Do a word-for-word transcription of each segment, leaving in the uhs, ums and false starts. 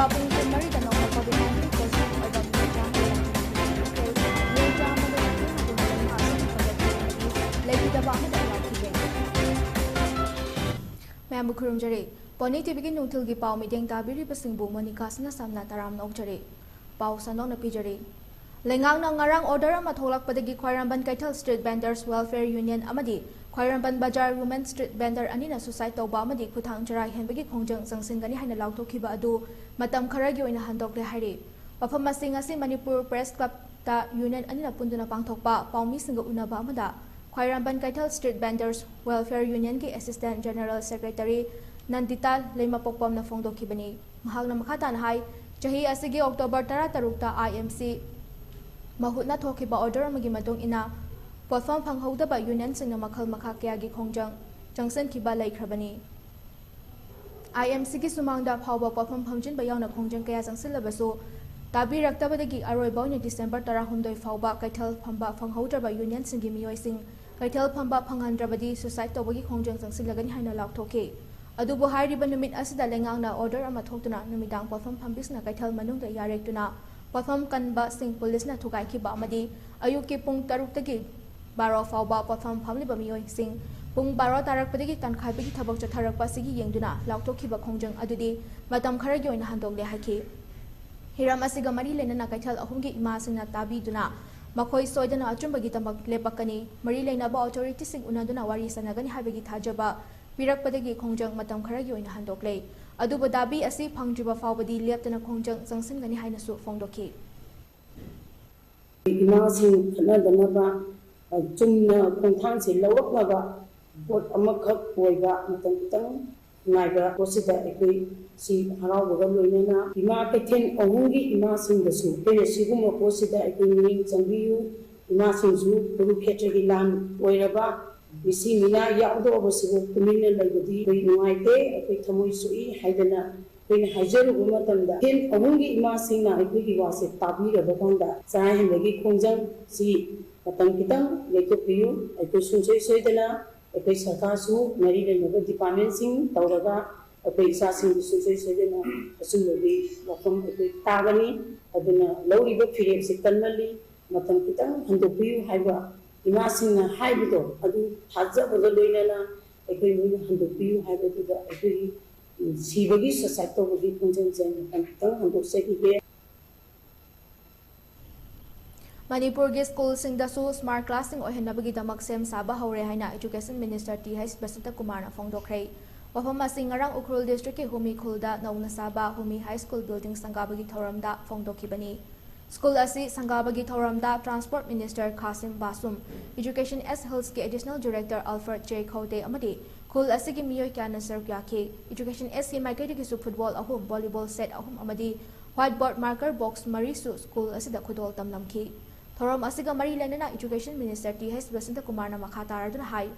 ꯄꯨꯡ ꯀꯨꯟꯃꯔꯤꯗ ꯅꯧꯅ COVID nineteen positive ꯑꯣꯏꯕ ꯃꯤꯑꯣꯏ ꯆꯥꯝꯃ ꯂꯩꯈꯤꯗꯕ ꯑꯃꯗ ꯂꯩꯈꯤꯗꯕ ꯑꯃꯗ ꯌꯥꯎꯈꯤꯗꯦ꯫ ꯃꯌꯥꯝꯕꯨ ꯈꯨꯔꯨꯝꯖꯔꯤ꯫ ꯄꯣꯅꯤ ꯇꯤꯚꯤꯒꯤ ꯅꯨꯡꯊꯤꯜꯒꯤ ꯄꯥꯎ ꯃꯤꯠꯌꯦꯡ ꯇꯥꯕꯤꯔꯤꯕꯁꯤꯡꯕꯨ ꯃꯣꯅꯤꯀꯥ ꯁꯅꯥꯁꯝꯅ ꯇꯔꯥꯝꯅ ꯑꯣꯛꯆꯔꯤ꯫ ꯄꯥꯎ ꯁꯟꯗꯣꯛꯅ ꯄꯤꯖꯔꯤ꯫ ꯂꯩꯉꯥꯛꯅ ꯉꯔꯥꯡ order ꯑꯃ ꯊꯣꯛꯂꯛꯄꯗꯒꯤ ꯈ꯭ꯋꯥꯏꯔꯝꯕꯟ ꯀꯩꯊꯦꯜ Street Vendors Welfare Union ꯑꯃꯗꯤ ꯈ꯭ꯋꯥꯏꯔꯝꯕꯟ ꯕꯖꯥꯔ Women Street Vendor ꯑꯅꯤꯅ suicide ꯇꯧꯕ ꯑꯃꯗꯤ ꯈꯨꯊꯥꯡ ꯆꯔꯥ ꯍꯦꯟꯕꯒꯤ ꯈꯣꯡꯖꯪ ꯆꯪꯁꯤꯟꯒꯅꯤ ꯍꯥꯏꯅ ꯂꯥꯎꯊꯣꯛꯈꯤꯕ ꯑꯗꯨ ꯃꯇꯝ ꯈꯔꯒꯤ ꯑꯣꯏꯅ ꯍꯟꯗꯣꯛꯂꯦ ꯍꯥꯏꯔꯤ꯫ ꯋꯥꯐꯝ ꯑꯁꯤ ꯉꯁꯤ ꯃꯅꯤꯄꯨꯔ Press Clubꯇ union ꯑꯅꯤꯅ ꯄꯨꯟꯗꯨꯅ ꯄꯥꯡꯊꯣꯛꯄ ꯄꯥꯎꯃꯤꯁꯤꯡꯒ ꯎꯅꯕ ꯑꯃꯗ ꯈ꯭ꯋꯥꯏꯔꯝꯕꯟ ꯀꯩꯊꯦꯜ Street Vendors Welfare Unionꯒꯤ Assistant General Secretary ꯅꯟꯗꯤꯇꯥ ꯂꯩꯃꯄꯣꯛꯄꯝꯅ ꯐꯣꯡꯗꯣꯛꯈꯤꯕꯅꯤ꯫ ꯃꯍꯥꯛꯅ ꯃꯈꯥ ꯇꯥꯅ ꯍꯥꯏ, ꯆꯍꯤ ꯑꯁꯤꯒꯤ October ꯇꯔꯥꯇꯔꯨꯛꯇ IMC ꯃꯍꯨꯠꯅ ꯊꯣꯛꯈꯤꯕ order ꯑꯃꯒꯤ ꯃꯇꯨꯡ ꯏꯟꯅ ꯄꯣꯠꯐꯝ ꯐꯪꯍꯧꯗꯕ unionꯁꯤꯡꯅ ꯃꯈꯜ ꯃꯈꯥ ꯀꯌꯥꯒꯤ ꯈꯣꯡꯖꯪ ꯆꯪꯁꯤꯟꯈꯤꯕ ꯂꯩꯈ꯭ꯔꯕꯅꯤ꯫ IMCꯒꯤ ꯁꯨꯃꯥꯡꯗ ꯐꯥꯎꯕ ꯄꯣꯠꯐꯝ ꯐꯝꯖꯤꯟꯕ ꯌꯥꯎꯅ ꯈꯣꯡꯖꯪ ꯀꯌꯥ ꯆꯪꯁꯤꯜꯂꯕꯁꯨ ꯇꯥꯕꯤꯔꯛꯇꯕꯗꯒꯤ ꯑꯔꯣꯏꯕ ꯑꯣꯏꯅ December ꯇꯔꯥꯍꯨꯝꯗꯣꯏ ꯐꯥꯎꯕ ꯀꯩꯊꯦꯜ ꯐꯝꯕ ꯐꯪꯍꯧꯗ꯭ꯔꯕ unionꯁꯤꯡꯒꯤ ꯃꯤꯑꯣꯏꯁꯤꯡ ꯀꯩꯊꯦꯜ ꯐꯝꯕ ꯐꯪꯍꯟꯗ꯭ꯔꯕꯗꯤ suicide ꯇꯧꯕꯒꯤ ꯈꯣꯡꯖꯪ ꯆꯪꯁꯤꯜꯂꯒꯅꯤ ꯍꯥꯏꯅ ꯂꯥꯎꯊꯣꯛꯈꯤ꯫ ꯑꯗꯨꯕꯨ ꯍꯥꯏꯔꯤꯕ ꯅꯨꯃꯤꯠ ꯑꯁꯤꯗ ꯂꯩꯉꯥꯛꯅ order ꯑꯃ ꯊꯣꯛꯇꯨꯅ ꯅꯨꯃꯤꯗꯥꯡ ꯄꯣꯠꯐꯝ ꯐꯝꯕꯤꯁꯤꯡꯅ ꯀꯩꯊꯦꯜ ꯃꯅꯨꯡꯗ ꯌꯥꯔꯦꯛꯇꯨꯅ ꯄꯣꯠꯐꯝ ꯀꯟꯕꯁꯤꯡ ꯄꯨꯂꯤꯁꯅ ꯊꯨꯒꯥꯏꯈꯤꯕ ꯑꯃꯗꯤ ꯑꯌꯨꯛꯀꯤ ꯄꯨꯡ ꯇꯔꯨꯛꯇꯒꯤ ꯕꯥꯔꯣ ꯐꯥꯎꯕ ꯄꯣꯠꯐꯝ ꯐꯝꯂꯤꯕ ꯃꯤꯑꯣꯏꯁꯤꯡ ꯄꯨꯡ ꯕꯥꯔꯣ ꯇꯥꯔꯛꯄꯗꯒꯤ ꯇꯟꯈꯥꯏꯕꯒꯤ ꯊꯕꯛ ꯆꯠꯊꯔꯛꯄ ꯑꯁꯤꯒꯤ ꯌꯦꯡꯗꯨꯅ ꯂꯥꯎꯊꯣꯛꯈꯤꯕ ꯈꯣꯡꯖꯪ ꯑꯗꯨꯗꯤ ꯃꯇꯝ ꯈꯔꯒꯤ ꯑꯣꯏꯅ ꯍꯟꯗꯣꯛꯂꯦ ꯍꯥꯏꯈꯤ꯫ ꯍꯤꯔꯝ ꯑꯁꯤꯒ ꯃꯔꯤ ꯂꯩꯅꯅ ꯀꯩꯊꯦꯜ ꯑꯍꯨꯝꯒꯤ ꯏꯃꯥꯁꯤꯡꯅ ꯇꯥꯕꯤꯗꯨꯅ ꯃꯈꯣꯏ ꯁꯣꯏꯗꯅ ꯑꯆꯨꯝꯕꯒꯤꯗꯃꯛ ꯂꯦꯞꯄꯛꯀꯅꯤ, ꯃꯔꯤ ꯂꯩꯅꯕ authorityꯁꯤꯡ ꯎꯅꯗꯨꯅ ꯋꯥꯔꯤ ꯁꯥꯟꯅꯒꯅꯤ ꯍꯥꯏꯕꯒꯤ ꯊꯥꯖꯕ ꯄꯤꯔꯛꯄꯗꯒꯤ ꯈꯣꯡꯖꯪ ꯃꯇꯝ ꯈꯔꯒꯤ ꯑꯣꯏꯅ ꯍꯟꯗꯣꯛꯂꯦ꯫ ꯑꯗꯨꯕꯨ ꯗꯥꯕꯤ ꯑꯁꯤ ꯐꯪꯗ꯭ꯔꯤꯕ ꯐꯥꯎꯕꯗꯤ ꯂꯦꯞꯇꯅ ꯈꯣꯡꯖꯪ ꯆꯪꯁꯤꯟꯒꯅꯤ ꯍꯥꯏꯅꯁꯨ ꯐꯣꯡꯗꯣꯛꯈꯤ꯫ ꯏꯃꯥꯁꯤꯡ ꯈꯠꯅꯗꯅꯕ, ꯑ, ꯆꯨꯝꯅ ꯈꯣꯡꯊꯥꯡꯁꯤ ꯂꯧꯔꯛꯅꯕ ꯄꯣꯠ ꯑꯃꯈꯛ ꯑꯣꯏꯕ ꯃꯇꯝ ꯈꯤꯇꯪ ꯉꯥꯏꯕ ꯄꯣꯠꯁꯤꯗ ꯑꯩꯈꯣꯏ ꯁꯤ ꯍꯔꯥꯎꯕꯒ ꯂꯣꯏꯅꯅ ꯏꯃꯥ ꯀꯩꯊꯦꯜ ꯑꯍꯨꯝꯒꯤ ꯏꯃꯥꯁꯤꯡꯗꯁꯨ ꯑꯩꯈꯣꯏꯅ ꯁꯤꯒꯨꯝꯕ ꯄꯣꯠꯁꯤꯗ ꯑꯩꯈꯣꯏ ꯃꯤꯠꯌꯦꯡ ꯆꯪꯕꯤꯌꯨ꯫ ꯏꯃꯥꯁꯤꯡꯁꯨ ꯀꯨꯔꯨꯈꯦꯇ꯭ꯔꯒꯤ ꯂꯥꯟ ꯑꯣꯏꯔꯕ ꯃꯤꯁꯤ ꯃꯤꯅꯥ ꯌꯥꯎꯗꯧꯕꯁꯤꯕꯨ ꯇꯨꯃꯤꯟꯅ ꯂꯩꯕꯗꯤ ꯑꯩꯈꯣꯏ ꯅꯨꯡꯉꯥꯏꯇꯦ, ꯑꯩꯈꯣꯏ ꯊꯃꯣꯏ ꯁꯣꯛꯏ ꯍꯥꯏꯗꯅ ꯑꯩꯈꯣꯏꯅ ꯍꯥꯏꯖꯔꯨꯕ ꯃꯇꯝꯗ, ꯀꯩꯊꯦꯜ ꯑꯍꯨꯝꯒꯤ ꯏꯃꯥꯁꯤꯡꯅ ꯑꯩꯈꯣꯏꯒꯤ ꯋꯥꯁꯦ ꯇꯥꯕꯤꯔꯕ ꯀꯥꯟꯗ ꯆꯔꯥ ꯍꯦꯟꯕꯒꯤ ꯈꯣꯡꯖꯪꯁꯤ ꯃꯇꯝ ꯈꯤꯇꯪ ꯂꯦꯞꯊꯣꯛꯄꯤꯌꯨ꯫ ꯑꯩꯈꯣꯏ ꯁꯨꯡꯁꯣꯏ ꯁꯣꯏꯗꯅ ꯑꯩꯈꯣꯏ ꯁꯔꯀꯥꯔꯁꯨ ꯃꯔꯤ ꯂꯩꯅꯕ departmentꯁꯤꯡ ꯇꯧꯔꯒ ꯑꯩꯈꯣꯏ ꯏꯆꯥꯁꯤꯡꯕꯨ ꯁꯨꯡꯁꯣꯏ ꯁꯣꯏꯗꯅ ꯑꯆꯨꯝꯕꯒꯤ ꯋꯥꯐꯝ ꯑꯩꯈꯣꯏ ꯇꯥꯒꯅꯤ꯫ ꯑꯗꯨꯅ ꯂꯧꯔꯤꯕ ꯐꯤꯔꯦꯞꯁꯤ ꯀꯟꯃꯜꯂꯤ, ꯃꯇꯝ ꯈꯤꯇꯪ ꯍꯟꯗꯣꯛꯄꯤꯌꯨ ꯍꯥꯏꯕ ꯏꯃꯥꯁꯤꯡꯅ ꯍꯥꯏꯕꯗꯣ ꯑꯗꯨ ꯊꯥꯖꯕꯒ ꯂꯣꯏꯅꯅ ꯑꯩꯈꯣꯏ ꯃꯣꯏꯅ ꯍꯟꯗꯣꯛꯄꯤꯌꯨ ꯍꯥꯏꯕꯗꯨꯗ ꯑꯩꯈꯣꯏꯒꯤ, ꯎꯝ, ꯁꯤꯕꯒꯤ suicide ꯇꯧꯕꯒꯤ ꯈꯣꯟꯖꯦꯜꯁꯦ ꯃꯇꯝ ꯈꯤꯇꯪ ꯍꯟꯗꯣꯛꯆꯈꯤꯒꯦ꯫ ꯃꯅꯤꯄꯨꯔꯒꯤ ꯁ꯭ꯀꯨꯜꯁꯤꯡꯗꯁꯨ ꯁ꯭ꯃꯥꯔꯠ ꯀ꯭ꯂꯥꯁꯁꯤꯡ ꯑꯣꯏꯍꯟꯅꯕꯒꯤꯗꯃꯛ ꯁꯦꯝ ꯁꯥꯕ ꯍꯧꯔꯦ ꯍꯥꯏꯅ education minister T H Basanta ꯀꯨꯃꯥꯔꯅ ꯐꯣꯡꯗꯣꯛꯈ꯭ꯔꯦ꯫ ꯋꯥꯐꯝ ꯑꯁꯤ ꯉꯔꯥꯡ ꯎꯈ꯭ꯔꯨꯜ ꯗꯤꯁꯇ꯭ꯔꯤꯛꯀꯤ ꯍꯨꯃꯤ ꯈꯨꯜꯗ ꯅꯧꯅ ꯁꯥꯕ ꯍꯨꯃꯤ ꯍꯥꯏ ꯁ꯭ꯀꯨꯜ ꯕꯤꯜꯗꯤꯡ ꯁꯪꯒꯥꯕꯒꯤ ꯊꯧꯔꯝꯗ ꯐꯣꯡꯗꯣꯛꯈꯤꯕꯅꯤ꯫ ꯁ꯭ꯀꯨꯜ ꯑꯁꯤ ꯁꯪꯒꯥꯕꯒꯤ ꯊꯧꯔꯝꯗ ꯇ꯭ꯔꯥꯟꯁꯄꯣꯔꯠ ꯃꯤꯅꯤꯁꯇꯔ ꯈꯥꯁꯤꯝ ꯕꯥꯁꯨꯝ, ꯏꯖꯨꯀꯦꯁꯟ ꯑꯦꯁ ꯍꯤꯜꯁꯀꯤ ꯑꯦꯗꯤꯁꯅꯦꯜ ꯗꯤꯔꯦꯛꯇꯔ ꯑꯜꯐ꯭ꯔꯦꯗ ꯖꯦ ꯈꯧꯇꯦ ꯑꯃꯗꯤ ꯈꯨꯜ ꯑꯁꯤꯒꯤ ꯃꯤꯑꯣꯏ ꯀꯌꯥꯅ ꯁꯔꯨꯛ ꯌꯥꯈꯤ꯫ ꯏꯖꯨꯀꯦꯁꯟ ꯑꯦꯁꯀꯤ ꯃꯥꯏꯀꯩꯗꯒꯤꯁꯨ ꯐꯨꯠꯕꯣꯜ ꯑꯍꯨꯝ, ꯚꯣꯂꯤꯕꯣꯜ ꯁꯦꯠ ꯑꯍꯨꯝ ꯑꯃꯗꯤ ꯋꯥꯏꯠ ꯕꯣꯔꯗ ꯃꯥꯔꯀꯔ ꯕꯣꯛꯁ ꯃꯔꯤꯁꯨ ꯁ꯭ꯀꯨꯜ ꯑꯁꯤꯗ ꯈꯨꯗꯣꯜ ꯇꯝꯂꯝꯈꯤ꯫ ꯊꯧꯔꯝ ꯑꯁꯤꯒ ꯃꯔꯤ ꯂꯩꯅꯅ education minister T H Basanta ꯀꯨꯃꯥꯔꯅ ꯃꯈꯥ ꯇꯥꯔꯗꯨꯅ ꯍꯥꯏ,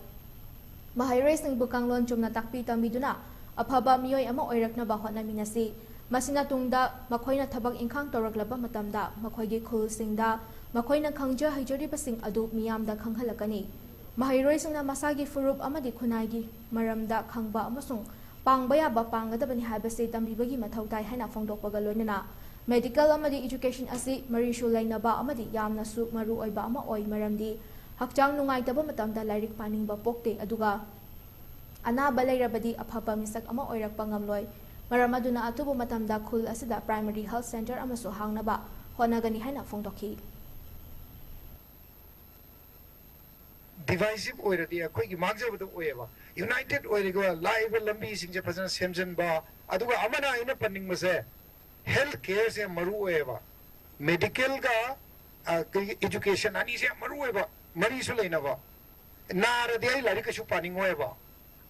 ꯃꯍꯩꯔꯣꯏꯁꯤꯡꯕꯨ ꯀꯥꯡꯂꯣꯟ ꯆꯨꯝꯅ ꯇꯥꯛꯄꯤ ꯇꯝꯕꯤꯗꯨꯅ ꯑꯐꯕ ꯃꯤꯑꯣꯏ ꯑꯃ ꯑꯣꯏꯔꯛꯅꯕ ꯍꯣꯠꯅꯃꯤꯟꯅꯁꯤ꯫ ꯃꯁꯤꯅ ꯇꯨꯡꯗ ꯃꯈꯣꯏꯅ ꯊꯕꯛ ꯏꯪꯈꯥꯡ ꯇꯧꯔꯛꯂꯕ ꯃꯇꯝꯗ ꯃꯈꯣꯏꯒꯤ ꯈꯨꯜꯁꯤꯡꯗ ꯃꯈꯣꯏꯅ ꯈꯪꯖ ꯍꯩꯖꯔꯤꯕꯁꯤꯡ ꯑꯗꯨ ꯃꯤꯌꯥꯝꯗ ꯈꯪꯍꯜꯂꯛꯀꯅꯤ꯫ ꯃꯍꯩꯔꯣꯏꯁꯤꯡꯅ ꯃꯁꯥꯒꯤ ꯐꯨꯔꯨꯞ ꯑꯃꯗꯤ ꯈꯨꯟꯅꯥꯏꯒꯤ ꯃꯔꯝꯗ ꯈꯪꯕ ꯑꯃꯁꯨꯡ ꯄꯥꯡꯕ ꯌꯥꯕ ꯄꯥꯡꯒꯗꯕꯅꯤ ꯍꯥꯏꯕꯁꯤ ꯇꯝꯕꯤꯕꯒꯤ ꯃꯊꯧ ꯇꯥꯏ ꯍꯥꯏꯅ ꯐꯣꯡꯗꯣꯛꯄꯒ ꯂꯣꯏꯅꯅ ꯃꯦꯗꯤꯀꯦꯜ ꯑꯃꯗꯤ ꯏꯖꯨꯀꯦꯁꯟ ꯑꯁꯤ ꯃꯔꯤꯁꯨ ꯂꯩꯅꯕ ꯑꯃꯗꯤ ꯌꯥꯝꯅꯁꯨ ꯃꯔꯨ ꯑꯣꯏꯕ ꯑꯃ ꯑꯣꯏ, ꯃꯔꯝꯗꯤ ꯍꯛꯆꯥꯡ ꯅꯨꯡꯉꯥꯏꯇꯕ ꯃꯇꯝꯗ ꯂꯥꯏꯔꯤꯛ ꯄꯥꯅꯤꯡꯕ ꯄꯣꯛꯇꯦ, ꯑꯗꯨꯒ ꯑꯅꯥꯕ ꯂꯩꯔꯕꯗꯤ ꯑꯐꯕ ꯃꯤꯁꯛ ꯑꯃ ꯑꯣꯏꯔꯛꯄ ꯉꯝꯂꯣꯏ꯫ ꯃꯔꯝ ꯑꯗꯨꯅ ꯑꯊꯨꯕ ꯃꯇꯝꯗ ꯈꯨꯜ ꯑꯁꯤꯗ ꯄ꯭ꯔꯥꯏꯃꯔꯤ ꯍꯦꯜꯊ ꯁꯦꯟꯇꯔ ꯑꯃꯁꯨ ꯍꯥꯡꯅꯕ ꯍꯣꯠꯅꯒꯅꯤ ꯍꯥꯏꯅ ꯐꯣꯡꯗꯣꯛꯈꯤ꯫ ꯗꯤꯚꯥꯏꯁꯤꯚ ꯑꯣꯏꯔꯗꯤ ꯑꯩꯈꯣꯏꯒꯤ ꯃꯥꯡꯖꯕꯗ ꯑꯣꯏꯌꯦꯕ꯫ ꯌꯨꯅꯥꯏꯇꯦꯗ ꯑꯣꯏꯔꯒ ꯂꯥꯛꯏꯕ ꯂꯝꯕꯤꯁꯤꯡꯁꯦ ꯐꯖꯅ ꯁꯦꯝꯖꯤꯟꯕ, ꯑꯗꯨꯒ ꯑꯃꯅ ꯑꯩꯅ ꯄꯟꯅꯤꯡꯕꯁꯦ ꯍꯦꯜꯊ ꯀꯦꯌꯔꯁꯦ ꯌꯥꯝ ꯃꯔꯨ ꯑꯣꯏꯌꯦꯕ꯫ ꯃꯦꯗꯤꯀꯦꯜꯒ, ꯑ, ꯀꯩ, ꯏꯖꯨꯀꯦꯁꯟ ꯑꯅꯤꯁꯦ ꯌꯥꯝ ꯃꯔꯨ ꯑꯣꯏꯕ, ꯃꯔꯤꯁꯨ ꯂꯩꯅꯕ꯫ ꯅꯥꯔꯗꯤ ꯑꯩ ꯂꯥꯏꯔꯤꯛ ꯀꯩꯁꯨ ꯄꯥꯅꯤꯡꯉꯣꯏꯕ꯫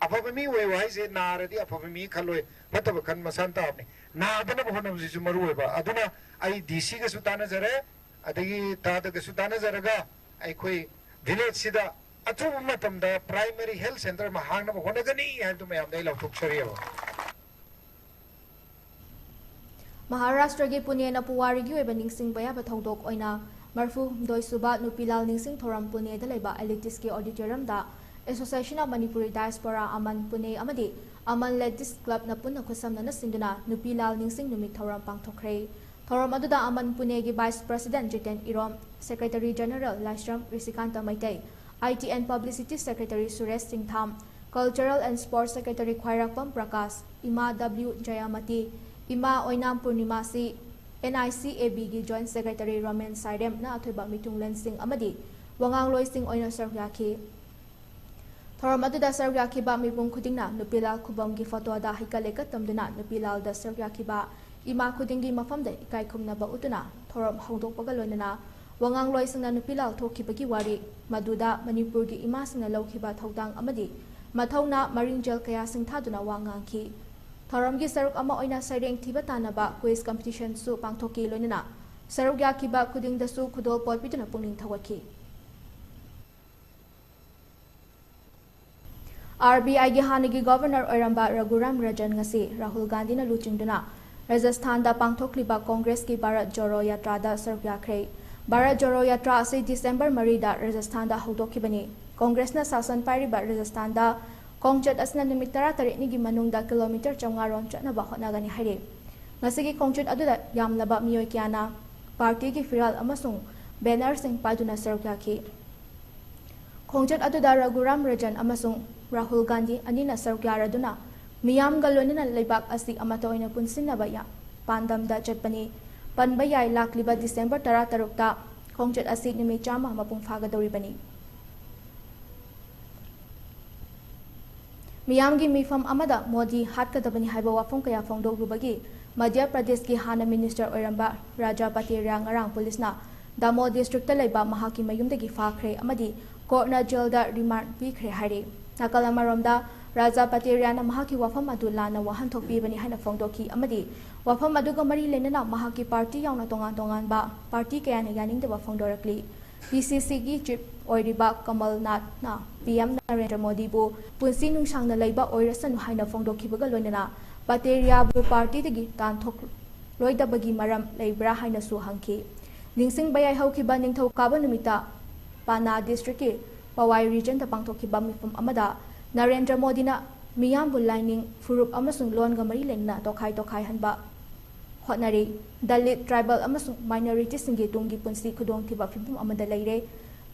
ꯑꯐꯕ ꯃꯤ ꯑꯣꯏꯌꯨ ꯍꯥꯏꯁꯦ ꯅꯥꯔꯗꯤ ꯑꯐꯕ ꯃꯤ ꯈꯜꯂꯣꯏ, ꯐꯠꯇꯕ ꯈꯟ ꯃꯁꯥꯅ ꯇꯥꯕꯅꯤ꯫ ꯅꯥꯗꯅꯕ ꯍꯣꯠꯅꯕꯁꯤꯁꯨ ꯃꯔꯨ ꯑꯣꯏꯕ꯫ ꯑꯗꯨꯅ ꯑꯩ ꯗꯤ ꯁꯤꯒꯁꯨ ꯇꯥꯟꯅꯖꯔꯦ, ꯑꯗꯒꯤ ꯇꯥꯗꯒꯁꯨ ꯇꯥꯟꯅꯖꯔꯒ ꯑꯩꯈꯣꯏ ꯚꯤꯂꯦꯖꯁꯤꯗ ꯑꯊꯨꯕ ꯃꯇꯝꯗ ꯄ꯭ꯔꯥꯏꯃꯔꯤ ꯍꯦꯜꯊ ꯁꯦꯟꯇꯔ ꯑꯃ ꯍꯥꯡꯅꯕ ꯍꯣꯠꯅꯒꯅꯤ ꯍꯥꯏꯕꯗꯨ ꯃꯌꯥꯝꯗ ꯑꯩ ꯂꯥꯎꯊꯣꯛꯆꯔꯤꯑꯕ꯫ ꯃꯍꯥꯔꯥꯁꯇ꯭ꯔꯒꯤ ꯄꯨꯅꯦꯅ ꯄꯨꯋꯥꯔꯤꯒꯤ ꯑꯣꯏꯕ ꯅꯤꯡꯁꯤꯡꯕ ꯌꯥꯕ ꯊꯧꯗꯣꯛ ꯑꯣꯏꯅ ꯃꯔꯤꯐꯨ ꯍꯨꯝꯗꯣꯏ ꯁꯨꯕ ꯅꯨꯄꯤ ꯂꯥꯜ ꯅꯤꯡꯁꯤꯡ ꯊꯧꯔꯝ ꯄꯨꯅꯦꯗ ꯂꯩꯕ ꯑꯦꯂꯤꯇꯤꯁꯀꯤ ꯑꯣꯗꯤꯇꯣꯔꯤꯌꯝꯗ Association of Manipuri Diaspora, ꯑꯃꯟ, ꯄꯨꯅꯦ ꯑꯃꯗꯤ ꯑꯃꯟ ꯂꯦꯗꯤꯁ ꯀ꯭ꯂꯕꯅ ꯄꯨꯟꯅ ꯈꯨꯠꯁꯝꯅꯅ ꯁꯤꯟꯗꯨꯅ ꯅꯨꯄꯤ ꯂꯥꯜ ꯅꯤꯡꯁꯤꯡ ꯅꯨꯃꯤꯠ ꯊꯧꯔꯝ ꯄꯥꯡꯊꯣꯛꯈ꯭ꯔꯦ꯫ ꯊꯧꯔꯝ ꯑꯗꯨꯗ ꯑꯃꯟ ꯄꯨꯅꯦꯒꯤ vice president Jiten Irom, secretary general Laishram Rishikanta Meitei, I T and Publicity Secretary Suresh Singtham, Cultural and Sports Secretary ꯈ꯭ꯋꯥꯏꯔꯥꯛꯄꯝ ꯄ꯭ꯔꯀꯥꯁ, ꯏꯃꯥ W ꯖꯌꯥꯃꯇꯤ, ꯏꯃꯥ ꯑꯣꯏꯅꯥꯝ ꯄꯨꯔꯅꯤꯃꯥꯁꯤ, N I C A Bꯒꯤ Joint Secretary ꯔꯣꯃꯦꯟ ꯁꯥꯏꯔꯦꯝꯅ ꯑꯊꯣꯏꯕ ꯃꯤꯊꯨꯡꯂꯦꯟꯁꯤꯡ ꯑꯃꯗꯤ ꯋꯥꯉꯥꯡꯂꯣꯏꯁꯤꯡ ꯑꯣꯏꯅ ꯁꯔꯨꯛ ꯌꯥꯈꯤ꯫ ꯊꯧꯔꯝ ꯑꯗꯨꯗ ꯁꯔꯨꯛ ꯌꯥꯈꯤꯕ ꯃꯤꯄꯨꯝ ꯈꯨꯗꯤꯡꯅ ꯅꯨꯄꯤꯂꯥꯜ ꯈꯨꯕꯝꯒꯤ ꯐꯣꯇꯣꯗ ꯍꯩꯀꯠ ꯂꯩꯀꯠ ꯇꯝꯗꯨꯅ ꯅꯨꯄꯤꯂꯥꯜꯗ ꯁꯔꯨꯛ ꯌꯥꯈꯤꯕ ꯏꯃꯥ ꯈꯨꯗꯤꯡꯒꯤ ꯃꯐꯝꯗ ꯏꯀꯥꯏ ꯈꯨꯝꯅꯕ ꯎꯠꯇꯨꯅ ꯊꯧꯔꯝ ꯍꯧꯗꯣꯛꯄꯒ ꯂꯣꯏꯅꯅ ꯋꯥꯉꯥꯡꯂꯣꯏꯁꯤꯡꯅ ꯅꯨꯄꯤꯂꯥꯜ ꯊꯣꯛꯈꯤꯕꯒꯤ ꯋꯥꯔꯤ, ꯃꯗꯨꯗ ꯃꯅꯤꯄꯨꯔꯒꯤ ꯏꯃꯥꯁꯤꯡꯅ ꯂꯧꯈꯤꯕ ꯊꯧꯗꯥꯡ ꯑꯃꯗꯤ ꯃꯊꯧꯅꯥ ꯃꯔꯤꯡꯖꯦꯜ ꯀꯌꯥ ꯁꯤꯡꯊꯥꯗꯨꯅ ꯋꯥ ꯉꯥꯡꯈꯤ꯫ ꯊꯧꯔꯝꯒꯤ ꯁꯔꯨꯛ ꯑꯃ ꯑꯣꯏꯅ ꯁꯩꯔꯦꯡ ꯊꯤꯕ ꯇꯥꯟꯅꯕ quiz competitionꯁꯨ ꯄꯥꯡꯊꯣꯛꯈꯤ, ꯂꯣꯏꯅꯅ ꯁꯔꯨꯛ ꯌꯥꯈꯤꯕ ꯈꯨꯗꯤꯡꯗꯁꯨ ꯈꯨꯗꯣꯜꯄꯣꯠ ꯄꯤꯗꯨꯅ ꯄꯨꯛꯅꯤꯡ ꯊꯧꯒꯠꯈꯤ꯫ R B Iꯒꯤ ꯍꯥꯟꯅꯒꯤ ꯒꯣꯚꯔꯅꯔ ꯑꯣꯏꯔꯝꯕ ꯔꯘꯨꯔꯥꯝ ꯔꯥꯖꯟ ꯉꯁꯤ ꯔꯥꯍꯨꯜ ꯒꯥꯟꯙꯤꯅ ꯂꯨꯆꯤꯡꯗꯨꯅ ꯔꯥꯖꯁꯊꯥꯟꯗ ꯄꯥꯡꯊꯣꯛꯂꯤꯕ ꯀꯣꯡꯒ꯭ꯔꯦꯁꯀꯤ ꯚꯥꯔꯠ ꯖꯣꯔꯣ ꯌꯥꯇ꯭ꯔꯥꯗ ꯁꯔꯨꯛ ꯌꯥꯈ꯭ꯔꯦ꯫ ꯚꯥꯔꯠ ꯖꯣꯔꯣ ꯌꯥꯇ꯭ꯔꯥ ꯑꯁꯤ ꯗꯤꯁꯦꯝꯕꯔ ꯃꯔꯤꯗ ꯔꯥꯖꯁꯊꯥꯟꯗ ꯍꯧꯗꯣꯛꯈꯤꯕꯅꯤ꯫ ꯀꯣꯡꯒ꯭ꯔꯦꯁꯅ ꯁꯥꯁꯟ ꯄꯥꯏꯔꯤꯕ ꯔꯥꯖꯁꯊꯥꯟꯗ ꯈꯣꯡꯆꯠ ꯑꯁꯤꯅ ꯅꯨꯃꯤꯠ ꯇꯔꯥꯇꯔꯦꯠꯅꯤꯒꯤ ꯃꯅꯨꯡꯗ ꯀꯤꯂꯣꯃꯤꯇꯔ ꯆꯥꯝꯃꯉꯥ ꯔꯣꯝ ꯆꯠꯅꯕ ꯍꯣꯠꯅꯒꯅꯤ ꯍꯥꯏꯔꯤ꯫ ꯉꯁꯤꯒꯤ ꯈꯣꯡꯆꯠ ꯑꯗꯨꯗ ꯌꯥꯝꯂꯕ ꯃꯤꯑꯣꯏ ꯀꯌꯥꯅ ꯄꯥꯔꯇꯤꯒꯤ ꯐꯤꯔꯥꯜ ꯑꯃꯁꯨꯡ ꯕꯦꯅꯔꯁꯤꯡ ꯄꯥꯏꯗꯨꯅ ꯁꯔꯨꯛ ꯌꯥꯈꯤ꯫ ꯈꯣꯡꯆꯠ ꯑꯗꯨꯗ ꯔꯘꯨꯔꯥꯝ ꯔꯥꯖꯟ ꯑꯃꯁꯨꯡ ꯔꯥꯍꯨꯜ ꯒꯥꯟꯙꯤ ꯑꯅꯤꯅ ꯁꯔꯨꯛ ꯌꯥꯔꯗꯨꯅ ꯃꯤꯌꯥꯝꯒ ꯂꯣꯏꯅꯅ ꯂꯩꯕꯥꯛ ꯑꯁꯤ ꯑꯃꯠꯇ ꯑꯣꯏꯅ ꯄꯨꯟꯁꯤꯟꯅꯕ ꯌꯥ-, ꯄꯥꯟꯗꯝꯗ ꯆꯠꯄꯅꯤ꯫ ꯄꯟꯕ ꯌꯥꯏ, ꯂꯥꯛꯂꯤꯕ ꯗꯤꯁꯦꯝꯕꯔ ꯇꯔꯥꯇꯔꯨꯛꯇ ꯈꯣꯡꯆꯠ ꯑꯁꯤ ꯅꯨꯃꯤꯠ ꯆꯥꯝꯃ ꯃꯄꯨꯡ ꯐꯥꯒꯗꯧꯔꯤꯕꯅꯤ꯫ ꯃꯤꯌꯥꯝꯒꯤ ꯃꯤꯐꯝ ꯑꯃꯗ ꯃꯣꯗꯤ ꯍꯥꯠꯀꯗꯕꯅꯤ ꯍꯥꯏꯕ ꯋꯥꯐꯝ ꯀꯌꯥ ꯐꯣꯡꯗꯣꯛꯂꯨꯕꯒꯤ ꯃꯙ꯭ꯌ ꯄ꯭ꯔꯗꯦꯁꯀꯤ ꯍꯥꯟꯅ ꯃꯤꯅꯤꯁꯇꯔ ꯑꯣꯏꯔꯝꯕ ꯔꯥꯖꯥ ꯄꯇꯦꯔꯤꯌꯥ ꯉꯔꯥꯡ ꯄꯨꯂꯤꯁꯅ ꯗꯥꯃꯣ ꯗꯤꯁꯇ꯭ꯔꯤꯛꯇ ꯂꯩꯕ ꯃꯍꯥꯛꯀꯤ ꯃꯌꯨꯝꯗꯒꯤ ꯐꯥꯈ꯭ꯔꯦ ꯑꯃꯗꯤ ꯀꯣꯔꯠꯅ ꯖꯦꯜꯗ ꯔꯤꯃꯥꯟꯗ ꯄꯤꯈ꯭ꯔꯦ ꯍꯥꯏꯔꯤ꯫ ꯅꯥꯀꯜ ꯑꯃꯔꯣꯝꯗ, ꯔꯥꯖꯥ ꯄꯇꯦꯔꯤꯌꯥꯅ ꯃꯍꯥꯛꯀꯤ ꯋꯥꯐꯝ ꯑꯗꯨ ꯂꯥꯟꯅ ꯋꯥꯍꯟꯊꯣꯛ ꯄꯤꯕꯅꯤ ꯍꯥꯏꯅ ꯐꯣꯡꯗꯣꯛꯈꯤ ꯑꯃꯗꯤ ꯋꯥꯐꯝ ꯑꯗꯨꯒ ꯃꯔꯤ ꯂꯩꯅꯅ ꯃꯍꯥꯛꯀꯤ ꯄꯥꯔꯇꯤ ꯌꯥꯎꯅ ꯇꯣꯉꯥꯟ ꯇꯣꯉꯥꯟꯕ ꯄꯥꯔꯇꯤ ꯀꯌꯥꯅ ꯌꯥꯅꯤꯡꯗꯕ ꯐꯣꯡꯗꯣꯔꯛꯂꯤ꯫ P C Cꯒꯤ ꯆꯤꯐ ꯑꯣꯏꯔꯤꯕ ꯀꯃꯜ ꯅꯥꯊꯅ P M ꯅꯔꯦꯟꯗ꯭ꯔ ꯃꯣꯗꯤꯕꯨ ꯄꯨꯟꯁꯤ ꯅꯨꯡꯁꯥꯡꯅ ꯂꯩꯕ ꯑꯣꯏꯔꯁꯅꯨ ꯍꯥꯏꯅ ꯐꯣꯡꯗꯣꯛꯈꯤꯕꯒ ꯂꯣꯏꯅꯅ ꯄꯇꯦꯔꯤꯌꯥꯕꯨ ꯄꯥꯔꯇꯤꯗꯒꯤ ꯇꯥꯟꯊꯣꯛꯂꯣꯏꯗꯕꯒꯤ ꯃꯔꯝ ꯂꯩꯕ꯭ꯔꯥ ꯍꯥꯏꯅꯁꯨ ꯍꯪꯈꯤ꯫ ꯅꯤꯡꯁꯤꯡꯕ ꯌꯥꯏ, ꯍꯧꯈꯤꯕ ꯅꯤꯡꯊꯧꯀꯥꯕ ꯅꯨꯃꯤꯠꯇ ꯄꯥꯅꯥ ꯗꯤꯁꯇ꯭ꯔꯤꯛꯀꯤ ꯄꯋꯥꯏ ꯔꯤꯖꯟꯗ ꯄꯥꯡꯊꯣꯛꯈꯤꯕ ꯃꯤꯐꯝ ꯑꯃꯗ ꯅꯔꯦꯟꯗ꯭ꯔ ꯃꯣꯗꯤꯅ ꯃꯤꯌꯥꯝꯕꯨ ꯂꯥꯏꯅꯤꯡ, ꯐꯨꯔꯨꯞ ꯑꯃꯁꯨꯡ ꯂꯣꯟꯒ ꯃꯔꯤ ꯂꯩꯅꯅ ꯇꯣꯈꯥꯏ ꯇꯣꯈꯥꯏꯍꯟꯕ ꯍꯣꯠꯅꯔꯤ꯫ ꯗꯂꯤꯠ, ꯇ꯭ꯔꯥꯏꯕꯦꯜ ꯑꯃꯁꯨꯡ ꯃꯥꯏꯅꯣꯔꯤꯇꯤꯁꯤꯡꯒꯤ ꯇꯨꯡꯒꯤ ꯄꯨꯟꯁꯤ ꯈꯨꯗꯣꯡꯊꯤꯕ ꯐꯤꯕꯝ ꯑꯃꯗ ꯂꯩꯔꯦ꯫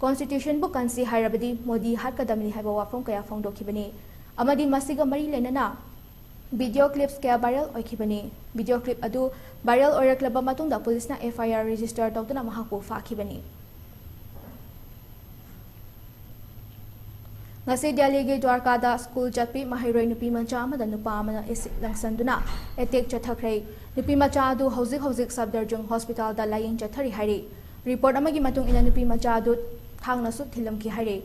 ꯀꯣꯟꯁꯇꯤꯇ꯭ꯌꯨꯁꯟꯕꯨ ꯀꯟꯁꯤ ꯍꯥꯏꯔꯕꯗꯤ ꯃꯣꯗꯤ ꯍꯥꯠꯀꯗꯕꯅꯤ ꯍꯥꯏꯕ ꯋꯥꯐꯝ ꯀꯌꯥ ꯐꯣꯡꯗꯣꯛꯈꯤꯕꯅꯤ ꯑꯃꯗꯤ ꯃꯁꯤꯒ ꯃꯔꯤ ꯂꯩꯅꯅ ꯚꯤꯗꯤꯑꯣ ꯀ꯭ꯂꯤꯞꯁ ꯀꯌꯥ ꯚꯥꯏꯔꯦꯜ ꯑꯣꯏꯈꯤꯕꯅꯤ꯫ ꯚꯤꯗꯤꯑꯣ ꯀ꯭ꯂꯤꯞ ꯑꯗꯨ ꯚꯥꯏꯔꯦꯜ ꯑꯣꯏꯔꯛꯂꯕ ꯃꯇꯨꯡꯗ ꯄꯨꯂꯤꯁꯅ ꯑꯦꯐ ꯑꯥꯏ ꯑꯥꯔ ꯔꯦꯖꯤꯁꯇꯔ ꯇꯧꯗꯨꯅ ꯃꯍꯥꯛꯄꯨ ꯐꯥꯈꯤꯕꯅꯤ꯫ ꯉꯁꯤ ꯗꯦꯜꯂꯤꯒꯤ ꯗ꯭ꯋꯥꯔꯀꯥꯗ ꯁ꯭ꯀꯨꯜ ꯆꯠꯄꯤ ꯃꯍꯩꯔꯣꯏ ꯅꯨꯄꯤ ꯃꯆꯥ ꯑꯃꯗ ꯅꯨꯄꯥ ꯑꯃꯅ ꯑꯦꯁꯤꯗ ꯂꯪꯁꯟꯗꯨꯅ ꯑꯦꯇꯦꯛ ꯆꯠꯊꯈ꯭ꯔꯦ꯫ ꯅꯨꯄꯤ ꯃꯆꯥ ꯑꯗꯨ ꯍꯧꯖꯤꯛ ꯍꯧꯖꯤꯛ ꯁꯐꯗꯔꯖꯪ ꯍꯣꯁꯄꯤꯇꯥꯜꯗ ꯂꯥꯌꯦꯡ ꯆꯠꯊꯔꯤ ꯍꯥꯏꯔꯤ꯫ ꯔꯤꯄꯣꯔꯠ ꯑꯃꯒꯤ ꯃꯇꯨꯡ ꯏꯟꯅ ꯅꯨꯄꯤ ꯃꯆꯥ ꯑꯗꯨ ꯊꯥꯡꯅꯁꯨ ꯊꯤꯜꯂꯝꯈꯤ ꯍꯥꯏꯔꯤ꯫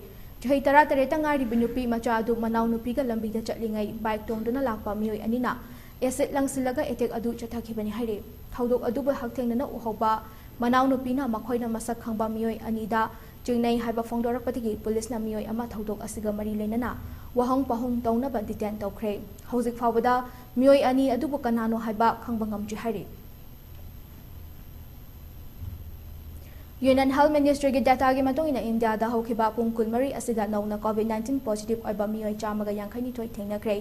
ꯆꯍꯤ ꯇꯔꯥꯇꯔꯦꯠꯇ ꯉꯥꯏꯔꯤꯕ ꯅꯨꯄꯤ ꯃꯆꯥ ꯑꯗꯨ ꯃꯅꯥꯎ ꯅꯨꯄꯤꯒ ꯂꯝꯕꯤꯗ ꯆꯠꯂꯤꯉꯩ ꯕꯥꯏꯛ ꯇꯣꯡꯗꯨꯅ ꯂꯥꯛꯄ ꯃꯤꯑꯣꯏ ꯑꯅꯤꯅ ꯑꯦꯁꯤꯗ ꯂꯪꯁꯤꯜꯂꯒ ꯑꯦꯇꯦꯛ ꯑꯗꯨ ꯆꯠꯊꯈꯤꯕꯅꯤ ꯍꯥꯏꯔꯤ꯫ ꯊꯧꯗꯣꯛ ꯑꯗꯨꯕꯨ ꯍꯛꯊꯦꯡꯅꯅ ꯎꯍꯧꯕ ꯃꯅꯥꯎ ꯅꯨꯄꯤꯅ ꯃꯈꯣꯏꯅ ꯃꯁꯛ ꯈꯪꯕ ꯃꯤꯑꯣꯏ ꯑꯅꯤꯗ ꯆꯤꯡꯅꯩ ꯍꯥꯏꯕ ꯐꯣꯡꯗꯣꯔꯛꯄꯗꯒꯤ ꯄꯨꯂꯤꯁꯅ ꯃꯤꯑꯣꯏ ꯑꯃ ꯊꯧꯗꯣꯛ ꯑꯁꯤꯒ ꯃꯔꯤ ꯂꯩꯅꯅ ꯋꯥꯍꯪ ꯄꯥꯎꯍꯪ ꯇꯧꯅꯕ ꯗꯤꯇꯦꯟ ꯇꯧꯈ꯭ꯔꯦ꯫ ꯍꯧꯖꯤꯛ ꯐꯥꯎꯕꯗ ꯃꯤꯑꯣꯏ ꯑꯅꯤ ꯑꯗꯨꯕꯨ ꯀꯅꯥꯅꯣ ꯍꯥꯏꯕ ꯈꯪꯕ ꯉꯝꯗ꯭ꯔꯤ ꯍꯥꯏꯔꯤ꯫ ꯌꯨꯅꯤꯌꯟ ꯍꯦꯜꯊ ꯃꯤꯅꯤꯁꯇ꯭ꯔꯤꯒꯤ ꯗꯦꯇꯥꯒꯤ ꯃꯇꯨꯡ ꯏꯟꯅ ꯏꯟꯗꯤꯌꯥꯗ ꯍꯧꯈꯤꯕ ꯄꯨꯡ ꯀꯨꯟꯃꯔꯤ ꯑꯁꯤꯗ ꯅꯧꯅ ꯀꯣꯚꯤꯗ ꯅꯥꯏꯟꯇꯤꯟ ꯄꯣꯖꯤꯇꯤꯚ ꯑꯣꯏꯕ ꯃꯤꯑꯣꯏ ꯆꯥꯝꯃꯒ ꯌꯥꯡꯈꯩꯅꯤꯊꯣꯏ ꯊꯦꯡꯅꯈ꯭ꯔꯦ꯫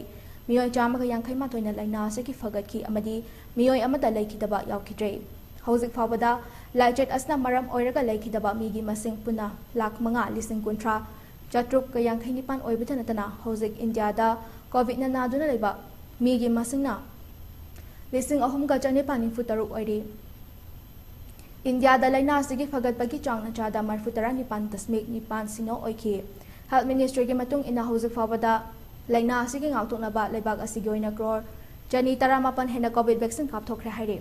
ꯃꯤꯑꯣꯏ ꯆꯥꯝꯃꯒ ꯌꯥꯡꯈꯩ ꯃꯥꯊꯣꯏꯅ ꯂꯥꯏꯅꯥ ꯑꯁꯤꯒꯤ ꯐꯒꯠꯈꯤ ꯑꯃꯗꯤ ꯃꯤꯑꯣꯏ ꯑꯃꯠꯇ ꯂꯩꯈꯤꯗꯕ ꯌꯥꯎꯈꯤꯗ꯭ꯔꯦ꯫ ꯍꯧꯖꯤꯛ ꯐꯥꯎꯕꯗ ꯂꯥꯏꯆꯠ ꯑꯁꯤꯅ ꯃꯔꯝ ꯑꯣꯏꯔꯒ ꯂꯩꯈꯤꯗꯕ ꯃꯤꯒꯤ ꯃꯁꯤꯡ ꯄꯨꯟꯅ ꯂꯥꯈ ꯃꯉꯥ ꯂꯤꯁꯤꯡ ꯀꯨꯟꯊ꯭ꯔꯥ ꯆꯥꯇ꯭ꯔꯨꯛꯀ ꯌꯥꯡꯈꯩ ꯅꯤꯄꯥꯟ ꯑꯣꯏꯕꯇ ꯅꯠꯇꯅ ꯍꯧꯖꯤꯛ ꯏꯟꯗꯤꯌꯥꯗ ꯀꯣꯚꯤꯗꯅ ꯅꯥꯗꯨꯅ ꯂꯩꯕ ꯃꯤꯒꯤ ꯃꯁꯤꯡꯅ ꯂꯤꯁꯤꯡ ꯑꯍꯨꯝꯒ ꯆꯅꯤꯄꯥꯟ ꯅꯤꯐꯨ ꯇꯔꯨꯛ ꯑꯣꯏꯔꯤ꯫ ꯏꯟꯗꯤꯌꯥꯗ ꯂꯥꯏꯅꯥ ꯑꯁꯤꯒꯤ ꯐꯒꯠꯄꯒꯤ ꯆꯥꯡꯅ ꯆꯥꯗ ꯃꯔꯤꯐꯨ ꯇꯔꯥ ꯅꯤꯄꯥꯟ ꯗꯁꯃꯤꯛ ꯅꯤꯄꯥꯟ ꯁꯤꯅꯣ ꯑꯣꯏꯈꯤ꯫ ꯍꯦꯜꯊ ꯃꯤꯅꯤꯁꯇ꯭ꯔꯤꯒꯤ ꯃꯇꯨꯡ ꯏꯟꯅ ꯍꯧꯖꯤꯛ ꯐꯥꯎꯕꯗ ꯂꯥꯏꯅꯥ ꯑꯁꯤꯒꯤ ꯉꯥꯛꯊꯣꯛꯅꯕ ꯂꯩꯕꯥꯛ ꯑꯁꯤꯒꯤ ꯑꯣꯏꯅ ꯀ꯭ꯔꯣꯔ ꯆꯅꯤ ꯇꯔꯥꯃꯥꯄꯟ ꯍꯦꯟꯅ ꯀꯣꯚꯤꯗ ꯚꯦꯛꯁꯤꯟ ꯀꯥꯞꯊꯣꯛꯈ꯭ꯔꯦ ꯍꯥꯏꯔꯤ꯫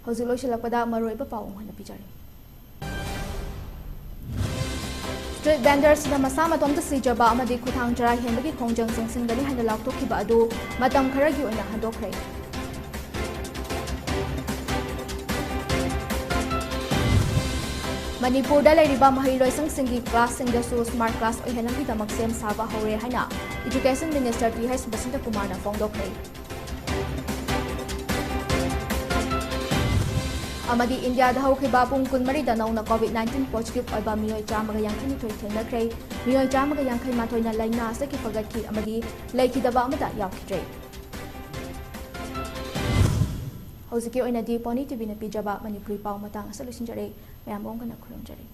ꯍꯧꯖꯤꯛ ꯂꯣꯏꯁꯤꯜꯂꯛꯄꯗ ꯃꯔꯨꯑꯣꯏꯕ ꯄꯥꯎ ꯑꯃꯨꯛ ꯍꯟꯅ ꯄꯤꯖꯔꯤ꯫ ꯁ꯭ꯇ꯭ꯔꯤꯠ ꯚꯦꯟꯗꯔꯁꯤꯡꯅ ꯃꯁꯥ ꯃꯇꯣꯝꯇ ꯁꯤꯖꯕ ꯑꯃꯗꯤ ꯈꯨꯠꯊꯥꯡ ꯆꯔꯥ ꯍꯦꯟꯕꯒꯤ ꯈꯣꯡꯖꯪ ꯆꯪꯁꯤꯟꯒꯅꯤ ꯍꯥꯏꯅ ꯂꯥꯎꯊꯣꯛꯈꯤꯕ ꯑꯗꯨ ꯃꯇꯝ ꯈꯔꯒꯤ ꯑꯣꯏꯅ ꯍꯟꯗꯣꯛꯈ꯭ꯔꯦ꯫ ꯃꯅꯤꯄꯨꯔꯗ ꯂꯩꯔꯤꯕ ꯃꯍꯩꯂꯣꯏꯁꯪꯁꯤꯡꯒꯤ ꯀ꯭ꯂꯥꯁꯁꯤꯡꯗꯁꯨ ꯁ꯭ꯃꯥꯔꯠ ꯀ꯭ꯂꯥꯁ ꯑꯣꯏꯍꯟꯅꯕꯒꯤꯗꯃꯛ ꯁꯦꯝ ꯁꯥꯕ ꯍꯧꯔꯦ ꯍꯥꯏꯅ education minister T H Basanta ꯀꯨꯃꯥꯔꯅ ꯐꯣꯡꯗꯣꯛꯈ꯭ꯔꯦ꯫ ꯑꯃꯗꯤ ꯏꯟꯗꯤꯌꯥꯗ ꯍꯧꯈꯤꯕ ꯄꯨꯡ ꯀꯨꯟꯃꯔꯤꯗ ꯅꯧꯅ COVID nineteen positive ꯑꯣꯏꯕ ꯃꯤꯑꯣꯏ ꯆꯥꯝꯃꯒ ꯌꯥꯡꯈꯩꯅꯤꯊꯣꯏ ꯊꯦꯡꯅꯈ꯭ꯔꯦ꯫ ꯃꯤꯑꯣꯏ ꯆꯥꯝꯃꯒ ꯌꯥꯡꯈꯩ ꯃꯥꯊꯣꯏꯅ ꯂꯥꯏꯅꯥ ꯑꯁꯤꯗꯒꯤ ꯐꯒꯠꯈꯤ ꯑꯃꯗꯤ ꯂꯩꯈꯤꯗꯕ ꯑꯃꯠꯇ ꯌꯥꯎꯈꯤꯗ꯭ꯔꯦ꯫ ꯍꯧꯖꯤꯛꯀꯤ ꯑꯣꯏꯅꯗꯤ ꯄꯣꯅꯤ ꯇꯤꯚꯤꯅ ꯄꯤꯖꯕ ꯃꯅꯤꯄꯨꯔꯤ ꯄꯥꯎ ꯃꯇꯥꯡ ꯑꯁꯤꯗ ꯂꯣꯏꯁꯤꯟꯖꯔꯦ꯫ ꯃꯌꯥꯝꯕꯨ ꯑꯃꯨꯛ ꯍꯟꯅ ꯈꯨꯔꯨꯝꯖꯔꯤ꯫